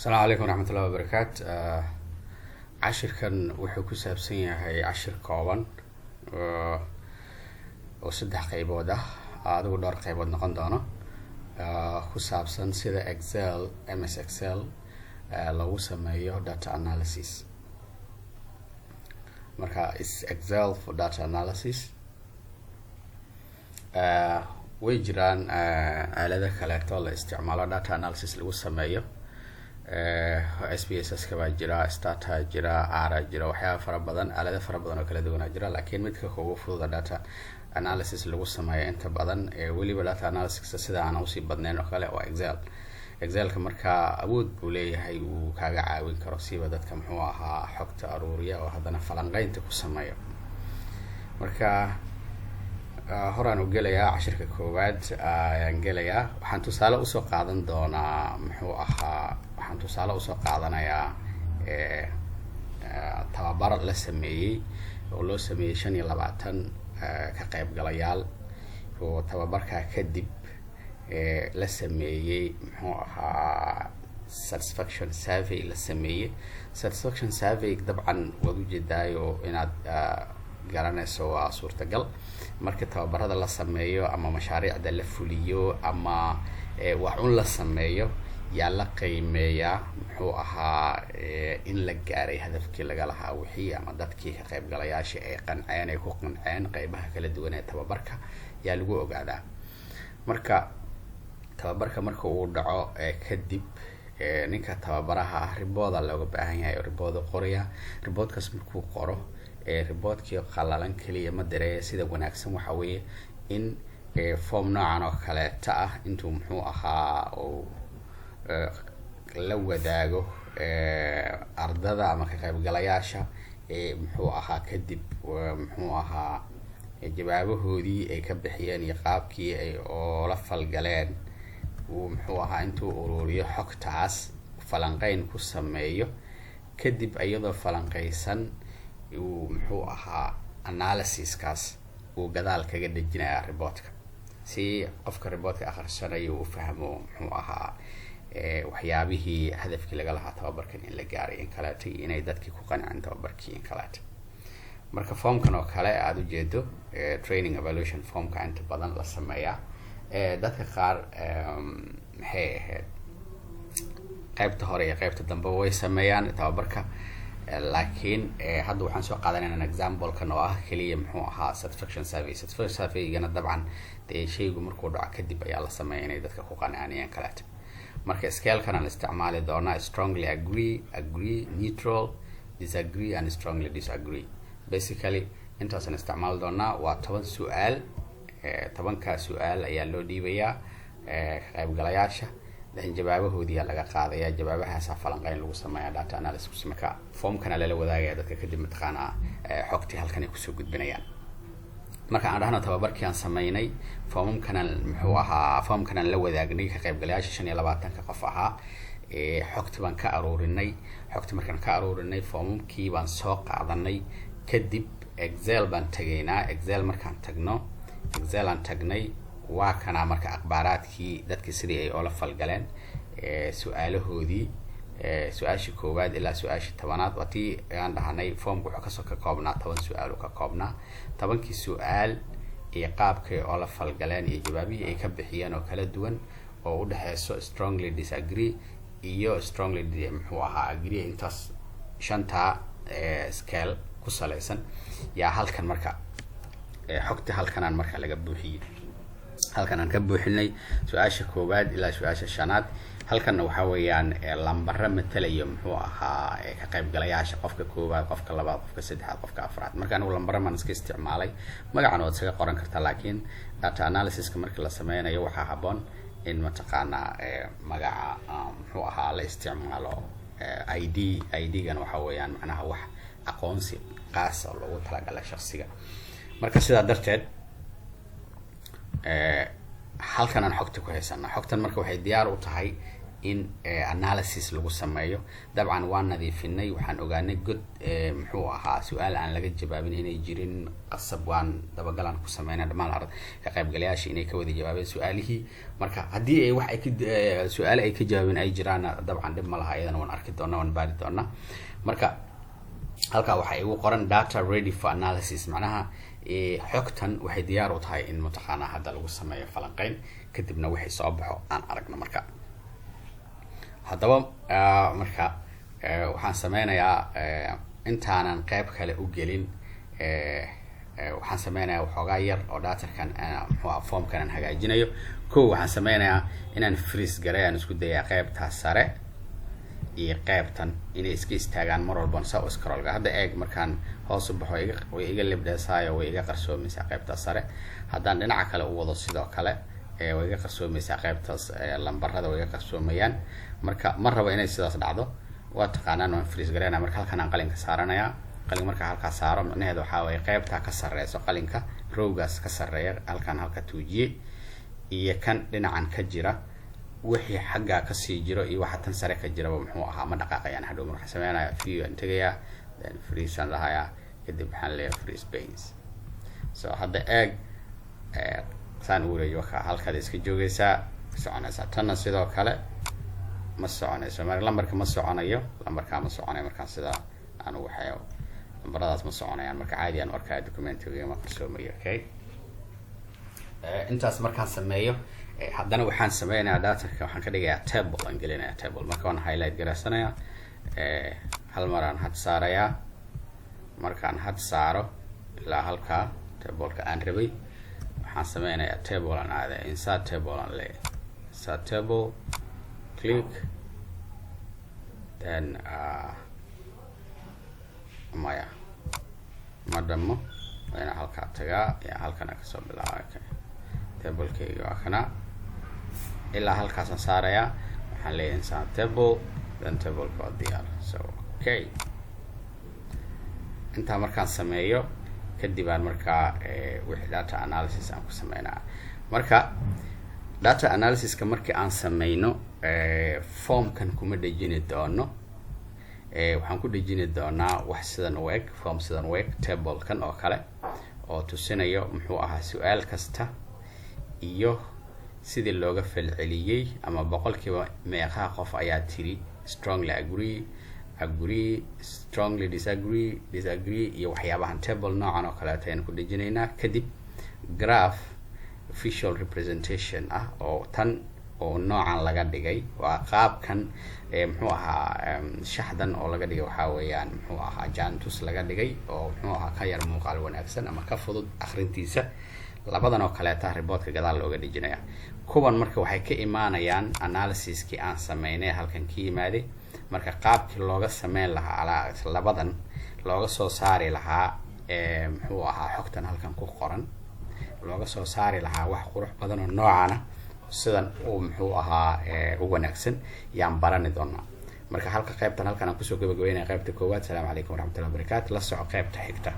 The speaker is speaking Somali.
Asalaamu calaykum waraxmatullahi wabarakaat. Cashirkan wuxuu ku saabsan yahay cashir kooban oo saddex qeybood ah, adigu dhowr qeybood noqon doono, ku saabsan sida Excel, MS Excel lagu sameeyo data analysis. Marka is Excel for data analysis. Way jiraan aalado kaleeto la isticmaalo data analysis lagu sameeyo. SPSS ka baa jira, Stata jira, R jira, waxyaaba fara badan, aalado fara badan oo kala duwanaa jira, laakiin midka kugu fududa data analysis lagu sameeyo inta badan, weliba data analysis sida aan usii badnayn oo kale, waa Excel. Excelka markaa awood buu leeyahay uu kaaga caawin karo, siba dadka, muxuu ahaa, xogta aruuriya oo haddana falanqeynta ku sameeyo. Marka horaan u gelayaa, cashirka koowaad ayaan gelayaa. Waxaan tusaale usoo qaadan doonaa, muxuu ahaa, waxaan tusaale usoo qaadanayaa tababar la sameeyey oo loo sameeyey 25 ka qaybgalayaal, oo tababarkaa kadib la sameeyey, muxuu ahaa, satisfaction survey la sameeyey. Satisfaction survey dabcan waad ujeedaayo, inaad garanayso waa suurtagal. Marka tababarada la sameeyo ama mashaariicda la fuliyo ama wax un la sameeyo, yaa la qiimeeyaa, muxuu ahaa, in la gaaray hadafkii laga lahaa wixii, ama dadkii ka qaybgalayaasha ay qanceen, ay ku qanceen qeybaha kala duwan ee tababarka, yaa lagu ogaadaa. Marka tababarka marka uu dhaco kadib, ninka tababaraha ah report-a looga baahan yahay, report-a qoraya. Report-kaas markuu qoro, report-kii qalalan keliya ma diree. Sida wanaagsan waxa weeye in form noocan oo kaleeta ah intuu, muxuu ahaa, uu la wadaago ardada ama ka qaybgalayaasha, muxuu ahaa, kadib, muxuu ahaa, jawaabahoodii ay ka bixiyeen iyo qaabkii ay oola falgaleen, uu, muxuu ahaa, intuu ururiyo xogtaas, falanqeyn ku sameeyo. Kadib iyadoo falanqeysan uu, muxuu ahaa, analysiskaas uu gadaal kaga dhejinaya report-ka, si qofka report-ka akhrisanayo uu fahmo, muxuu ahaa, waxyaabihii hadafkii laga lahaa tababarkan in la gaaray in kaleeto, iyo inay dadkii ku qanceen tababarkii in kaleeto. Marka formkan oo kale aada ujeedo, training evaluation formka, inta badan la sameeyaa, dadka qaar, maxay ahayd, qaybta hore iyo qaybta dambe way sameeyaan tababarka, laakiin hadda waxaan soo qaadanayna example-kan oo ah keliya, muxuu ahaa, satisfaction survey. Satisfaction survey-gana dabcan dee shaygu markuu dhaco kadib ayaa la sameeya, inay dadka ku qancaan kaleeto. Marka scale-kan aan isticmaali doonaa: strongly agree, agree, neutral, disagree and strongly disagree. Basically intaasaan isticmaali doonaa. Waa 10 su-aal. 10-kaa su-aal ayaa loo dhiibayaa ka qaybgalayaasha, then jawaabahoodiyaa laga qaadaya, jawaabahaasa falanqeyn lagu sameeya, data analysis. Marka formkana lala wadaagaya dadka, kadib mataqaanaa xogtii halkan ay kusoo gudbinayaan. Marka aan dhahno tababarkii aan sameynay, formamkanan, muxuu ahaa, formkanaan la wadaagnay ka qaybgalayaasha 25-ka qof ahaa. Xogti baan ka aruurinay. Xogti markaan ka aruurinay, formamkii baan soo qaadanay. Kadib Excel baan tegaynaa. Excel markaan tagno, Excel aan tagnay, waa kanaa. Marka akhbaaraadkii dadkii sidii ay oola falgaleen su-aalahoodii, su-aashii koowaad ilaa su-aashii 10-aad, waa tii aan dhahanay formka wuxuu kasoo ka koobnaa 10 su-aal uu ka koobnaa. 10-kii su-aal iyo qaabkay oola falgaleen iyo jawaabihii ay ka bixiyeen oo kala duwan, oo udhexeyso strongly disagree iyo strongly, muxuu ahaa, agree, intaas shantaa scale ku saleysan yaa halkan. Marka xogta halkanaan marka laga buuxiyey, halkan aan ka buuxinay su-aasha koowaad ilaa su-aasha shanaad. Halkanna waxaa weeyaan lambaro matalayo, muxuu ahaa, ka qaybgalayaasha: qofka koowaad, qofka labaad, qofka saddexaad, qofka afraad. Marka anigu lambaro maan iska isticmaalay, magacan waad isaga qoran kartaa, laakiin data analysiska marka la sameynayo waxaa habboon in mataqaanaa magaca, muxuu ahaa, la isticmaalo ID. ID-gana waxaa weeyaan macnaha wax aqoonsi qaasa oo loogu talagalay shaksiga. Marka sidaa darteed halkan aan xogta ku haysanaa. Xogtan marka waxay diyaar u tahay in in analysis lagu sameeyo. Dabcan waan nadiifinay, waxaan ogaanay god, muxuu ahaa, su-aal aan laga jawaabin inay jirin. Qasab waan dabagalaan ku sameynay dhammaan ka qaybgalayaasha inay ka wada jawaabeen su-aalihii. Marka haddii ay wax ay ka su-aale ay ka jawaabeen ay jiraanna, dabcan dhib ma laha, iyadana waan arki doonaa, waan baari doonaa. Marka halkaa waxaa igu qoran "data ready for analysis", macnaha xogtan waxay diyaar u tahay in mataqaanaa hadda lagu sameeyo falanqeyn, kadibna wixii soo baxo aan aragno. Marka haddaba marka waxaan sameynayaa, intaanan qeyb kale u gelin, waxaan sameynayaa waxoogaa yar oo datakan, muxuu ah, formkan aan hagaajinayo. Ko waxaan sameynayaa inaan freeze garay, aan isku dayaa qeybtaas sare iyo qeybtan inay iska istaagaan mar walban saa u scrollga. Hadda eeg, markaan hoos u baxo way iga libdheesaayo, way iga qarsoomaysaa qeybtaas sare. Haddaan dhinaca kale u wado, sidoo kale way iga qarsoomaysaa qeybtaas, lambarada way iga qarsoomayaan. Marka ma rabo inay sidaas dhacdo, waa taqaanaan, waan freeze gareynaya. Marka halkan aan qalinka saaranayaa. Qalinka markaa halkaa saaro, micnaheeda waxaa waye qeybtaa ka sareyso qalinka, rowgaas ka sarreeya halkaan halka tuujiyey iyo kan dhinacan ka jira, wixii xaggaa kasii jiro iyo waxa tan sare ka jiraba, muxuu ahaa, ma dhaqaaqayaan hadhow. Marka waxaan sameynaya view aan tegayaa, then freeze aan dhahayaa, kadib waxaan leeyahay freeze panes. So hadda eeg, saan u wareejiyo, waka halkaad iska joogaysaa, soconaysaa. Tanna sidoo kale ma soconayso. Mar lambarka ma soconayo, lambarkaa ma soconayo. Markaan sidaa aan u waxeeyo, lambaradaas ma soconayaan. Marka caadi aan u arkaya, documentiga ma qarsoomayo. Okay, intaas markaan sameeyo, haddana waxaan sameynayaa dataka waxaan ka dhigayaa table, aan gelinayaa table. Marka waan highlight garaysanayaa, hal mar aan had saarayaa. Markaan had saaro ilaa halkaa tableka aan rabay, waxaan sameynayaa table aan aadaya, insert table aan leeyahay, insert table, click, then maya, ma dhamo, waa inaan halkaa tagaa ya halkana kasoo bilaaba. Okay, tablekeyga waa kana, ilaa halkaasaan saarayaa. Waxaan leeyahay insert table, then tableka waa diyaar. So okay, intaa markaan sameeyo kadib aan markaa wixii data analysis aan ku sameynaa. Marka data analysiska markii aan sameyno, formkan kuma dhejini doono, waxaan ku dhejini doonaa wax sidan u eg, form sidan u eg, tablekan oo kale oo tusinayo, muxuu ahaa, su-aal kasta iyo sidii looga falceliyey ama boqolkiiba meeqaha qof ayaa tiri strongly agree, agree, strongly disagree, disagree iyo waxyaabahan. Table noocan oo kaleeto ayaan ku dhejinaynaa. Kadib graph visual representation ah oo tan oo noocan laga dhigay, waa qaabkan, muxuu ahaa, shaxdan oo laga dhigay, waxaa weeyaan, muxuu ahaa, jantus laga dhigay oo, muxuu ahaa, ka yar muuqaal wanaagsan ama ka fudud akrintiisa. Labadan oo kaleeta reportka gadaal looga dhejinaya. Kuwan marka waxay ka imaanayaan analysiskii aan sameynay halkan ka yimaaday. Marka qaabkii looga sameyn lahaa, labadan looga soo saari lahaa, muxuu ahaa, xogtan halkan ku qoran looga soo saari lahaa wax qurux badan oo noocana sidan uu, muxuu ahaa, u wanaagsan yaan barani doonaa. Marka halka qaybtan halkan aan kusoo gabagabeynaya qaybta koowaad. Asalaamu calaykum waraxmatullahi wabarakaatu. La soco qaybta xigta.